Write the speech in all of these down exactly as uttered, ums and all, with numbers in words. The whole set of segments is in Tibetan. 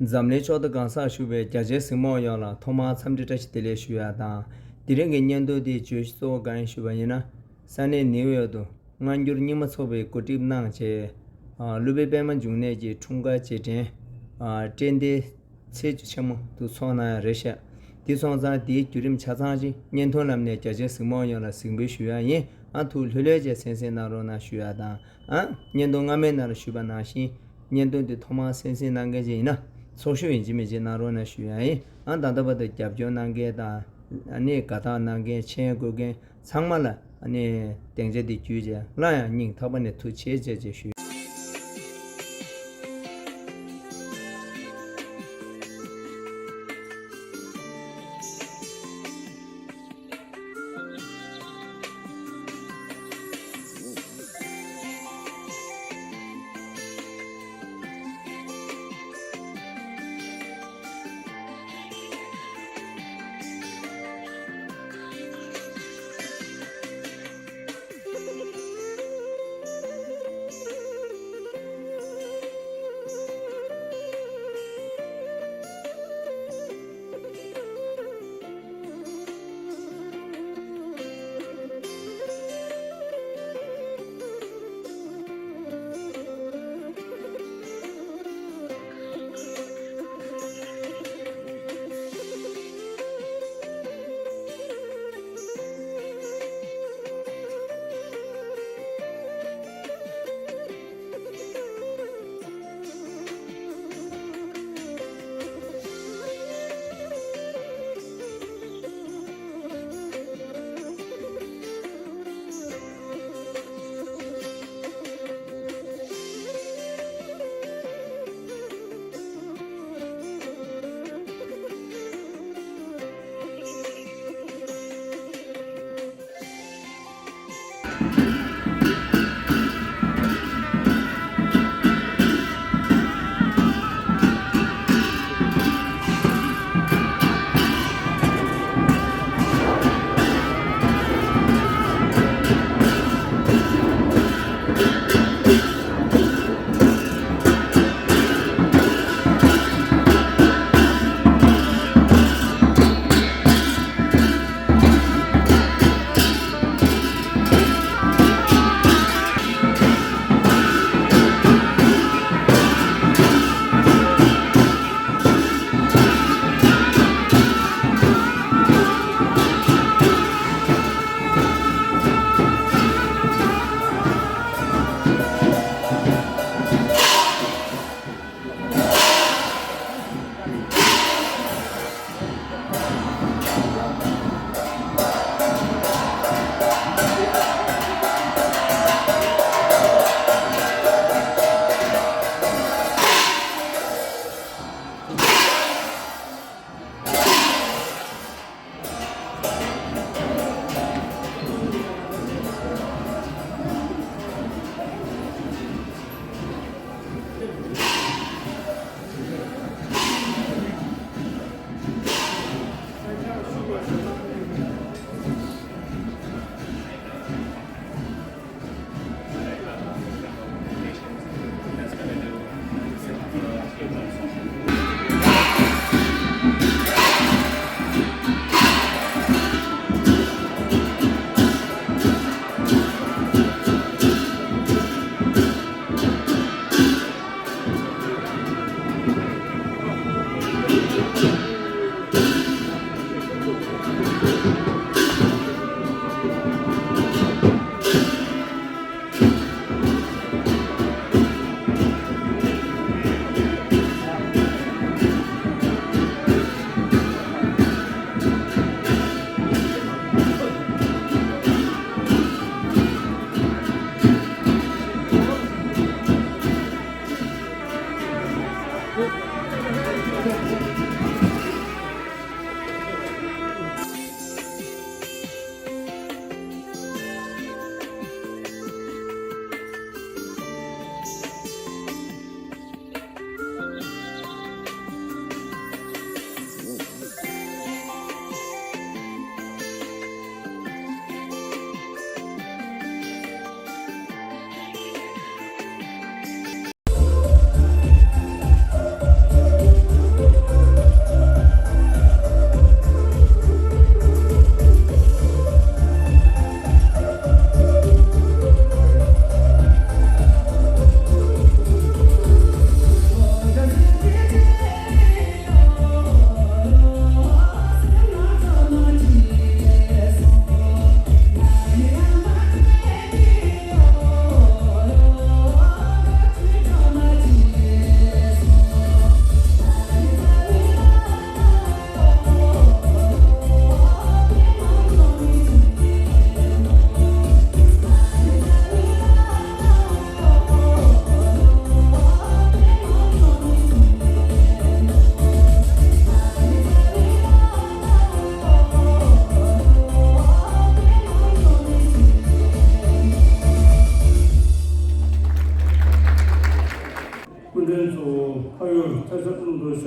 འཛམ་གླིང་ཕྱོགས་བསྡུས་གང་སར་བཞུགས་པའི་རྒྱ་ཆེའི་གཟིགས་མོ་བ་ཡོངས་ལ་ཐོག་མར་འཚམས་འདྲི་བཀྲ་ཤིས་བདེ་ལེགས་ཞུ་ཡ་དང་། དེ་རིང་གི་བརྙན་ཐུང་འདིའི་བརྗོད་གཞི་གཙོ་བོ་གང་ཡིན་ཞུས་པ་ཡིན་ན། ས་གནས་ནིའུ་ཡོག་ཏུ་སྔ་འགྱུར་རྙིང་མ་ཚོགས་པས་གོ་སྒྲིག་གནང་བྱས། ཨ། སློབ་དཔོན་པད་མ་འབྱུང་གནས་ཀྱི་འཁྲུངས་སྐར་རྗེས་དྲན། ཨ། རྟེན་འབྲེལ་ཚེས་བཅུ་ཆེན་མོ་དུ་ཚོགས་གནང་ཡ་རེད་ཤག་དེ་སོང་ཙང་དེའི་བརྒྱུད་རིམ་ཆ་ཚང་ཅིག་བརྙན་ཐུང་ལམ་ནས་རྒྱ་ཆེའི་གཟིགས་མོ་བ་ཡོངས་ལ་གཟིགས་འབུལ་ཞུ་ཡ་ཡིན། ཨ། ཐུགས་ལྷོད་ལྷོད་བྱས་གསན་གཟིགས་གནང་རོགས་གནང་ཞུ་ཡ་དང་། ཨ། བརྙན་ཐུང་སྔ་མའི་ནང་ལ་ཞུས་པ་ནང་བཞིན། བརྙན་ཐུང་འདི་ཐོག་མར་གསན་གཟིགས་གནང་མཁན་ཅིག་ཡིན་ན། ཚོགས་ཞུགས་ཡིན་གཅིག་མིན་གཅིག་གནང་རོགས་གནང་ཞུ་ཡ་ཡིན། ཨ། ད་ལྟ་བར་དུ་རྒྱབ་སྐྱོར་གནང་མཁན་དང་། ཨ་ནི་དགའ་རྟགས་གནང་མཁན། མཆན་འགོད་མཁན་ཚང་མ་ལ། ཨ་ནི་སྡིངས་ཆ་འདི་བརྒྱུད་བྱས་སླར་ཡང་སྙིང་ཐག་པ་ནས་ཐུགས་རྗེ་ཆེ་ཞེས་ཞུ།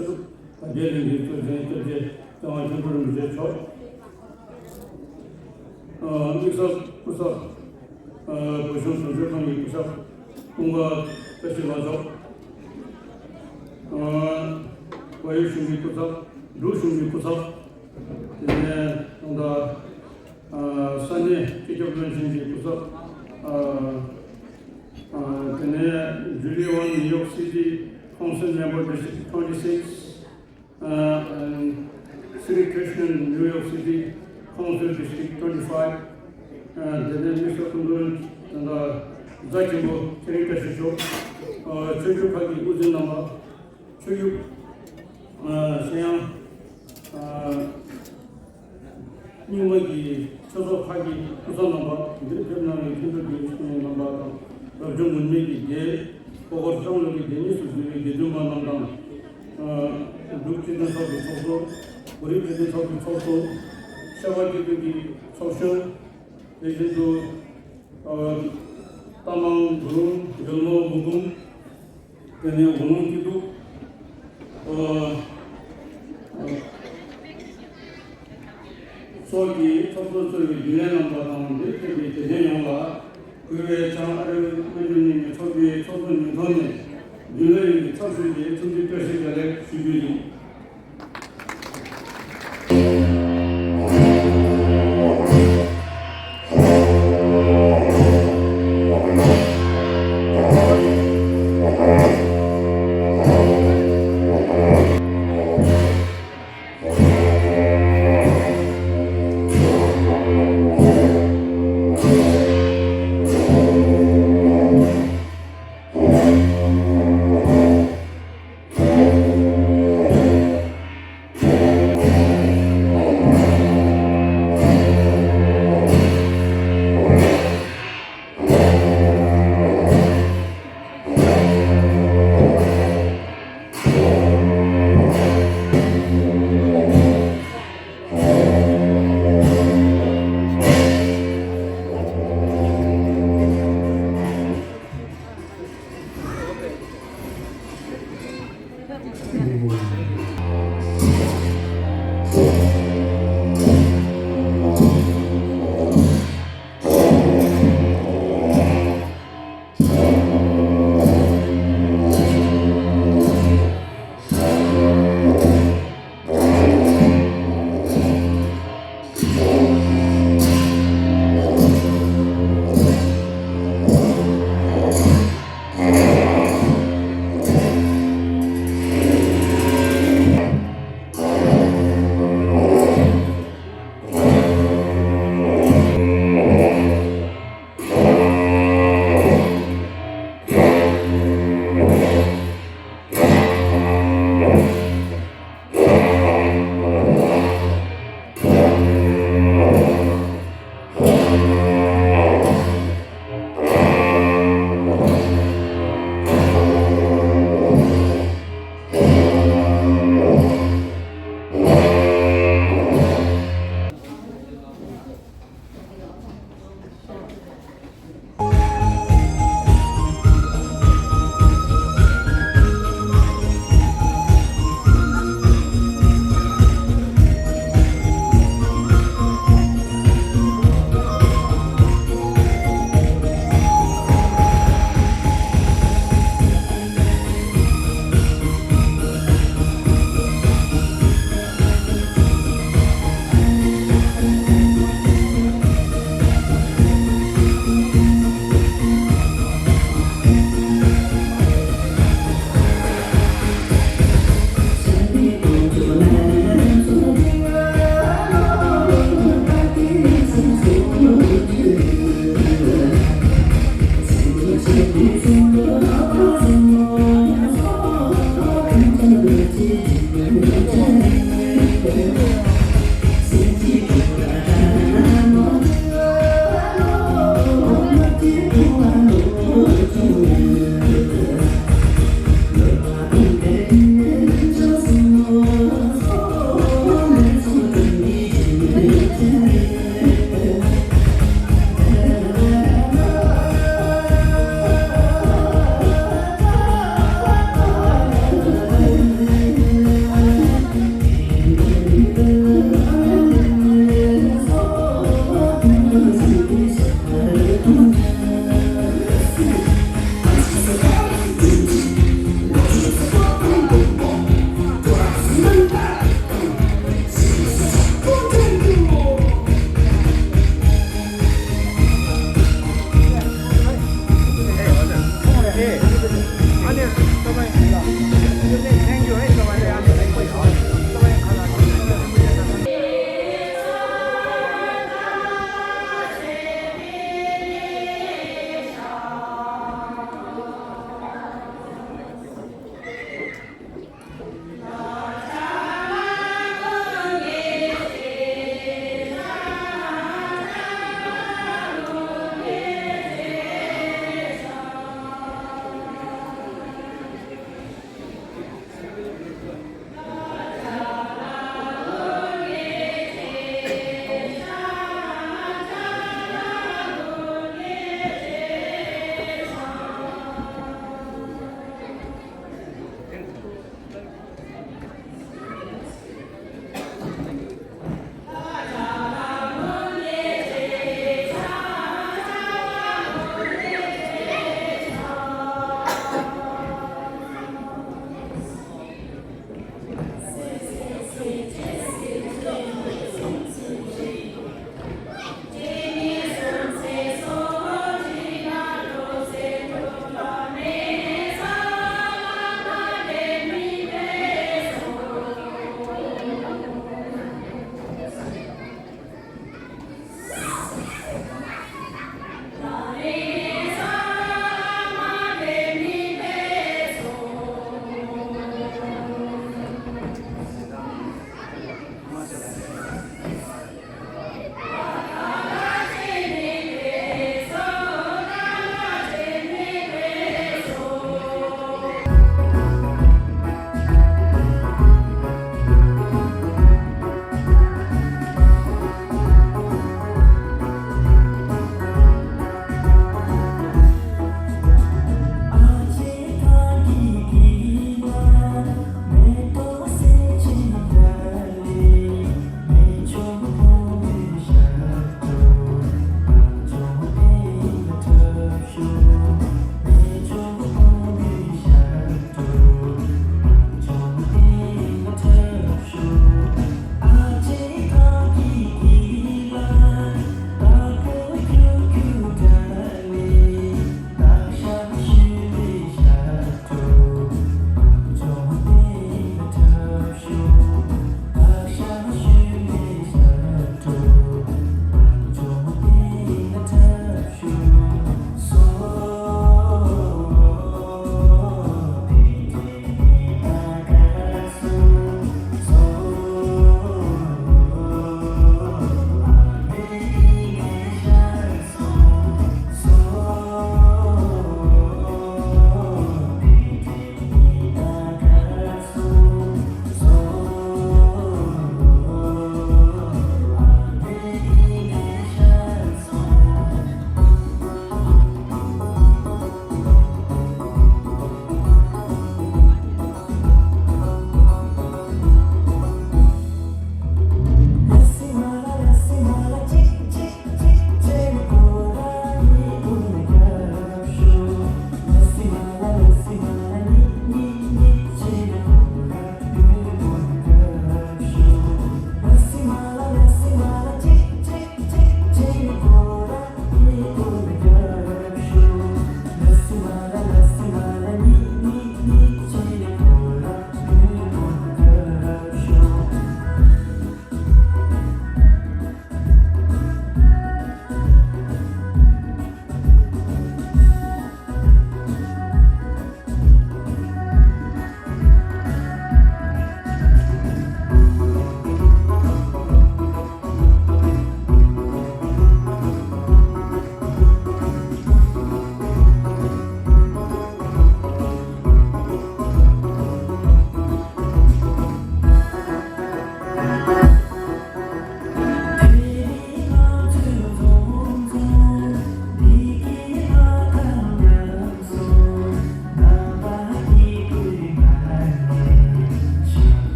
ད་ལྟའི་ལས་འགུལ་གཙོ་འཛིན་སྐྱབས་རྗེ་ལྟེ་བ་མཁན་པོ་རིན་པོ་ཆེ་མཆོག་དམིགས་བསལ་སྐུ་ཚབ། ཨ། བོད་གཞུང་དོན་གཅོད་ཁང་གི་སྐུ་ཚབ་ཀུན་དགའ་བཀྲ་ཤིས་ལགས་མཆོག་ཨ། བལ་ཡུལ་གཞུང་གི་སྐུ་ཚབ། འབྲུག་གཞུང་གི་སྐུ་ཚབ། དེ་ནས་ད་ལྟ་ཨ། ས་གནས་སྤྱི་ཁྱབ་བློན་ཆེན་གྱི་སྐུ་ཚབ། ཨ། ཨ། དེ་ནས་Julie Wong, New York City Council Member, District twenty-six, uh, and Sri Krishnan, New York City Council, District twenty-five, uh, དེ་ནས་དམིགས་བསལ་སྐུ་མགྲོན་ད་ལྟ་གཟའ་ཆེན་པོ་ཚེ་རིང་བཀྲ་ཤིས་མཆོག་ཨ། ཆོས་བརྒྱུད་ཁག་གི་དབུ་འཛིན་རྣམ་པ། ཆོས་བརྒྱུད། ཨ། གཞན་ཡང་། ཨ། རྙིང་མ་གི་ཆོས་ཚོགས་ཁག་གི་སྐུ་ཚབ་རྣམ་པ། འདིར་ཕེབས་གནང་བའི་མཁན་སློབ་དགེ་བཤེས་གཉེན་རྣམ་པ་དང་། རབ་བྱུང་མུན་སྨད་ཀྱི་དགེ། ལྷོ་སྒར་ལྕང་ལོ་གི་དགེ་བསྙེན་སོགས་ཞུ་བའི་དགེ་འདུན་པ་རྣམས་དང་། ཨ། འབྲུག་སྤྱི་མཐུན་ཚོགས་པའི་ཚོགས་གཙོ། བོད་རིགས་སྤྱི་མཐུན་ཚོགས་པའི་ཚོགས་གཙོ། ཤར་པ་སྐྱིད་སྡུག་གི་ཚོགས་གཞོན། དེ་བཞིན་དུ། ཨ། རྟ་མང་། བུ་ལུང་། འཇོལ་མོ། མུ་གུམ། དེ་ནས་འོག་ལུང་སྐྱིད་སྡུག་ཨ། ཨ། སོགས་ཀྱི་ཚོགས་གཙོ་གཙོས་པའི་རྒྱུན་ལས་རྣམ་པ་དང་འདིར་ཕེབས་པའི་དད་ལྡན་ཡོངས་ལ། གུས་པས་བྱང་ཨ་རིའི་སྔ་འགྱུར་རྙིང་མའི་ཚོགས་པའི་ཚོགས་གཙོ་མིང་ཐོག་ནས་རྒྱུན་ལས་ཡོངས་ཀྱི་ཚབ་ཞུས་ཏེ་འཚམས་འདྲི་བཀྲ་ཤིས་བདེ་ལེགས་ཞུ་རྒྱུ་ཡིན།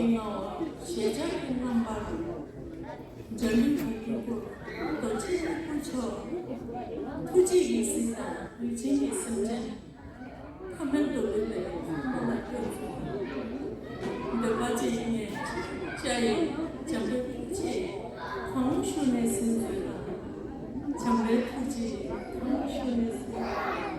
ངའོ་ཞལ་ལྕགས་ཀྱི་རྣམ་པར། འཇའ་ལུས་ཀྱི་དཀྱིལ་འཁོར་རྡོ་རྗེ་སྙིང་པོ་མཆོག་ཐུགས་རྗེ་ཡི་གཟིགས་དང་ལུས་ཅན་གྱི་སེམས་ཅན། ཐ་མལ་འདོད་ལུས་པའི་སྣང་བ་ལ་སྤྲོད་ཚུལ། འདོད་པ་ཅན་ཡིན་ནས་ཅི་ཡང་འཇམ་པའི་ཐུགས་རྗེས་གང་བྱུང་ནས་ཟིན་མཛོད་ལ། འཇམ་པའི་ཐུགས་རྗེས་གང་བྱུང་ནས་ཟིན།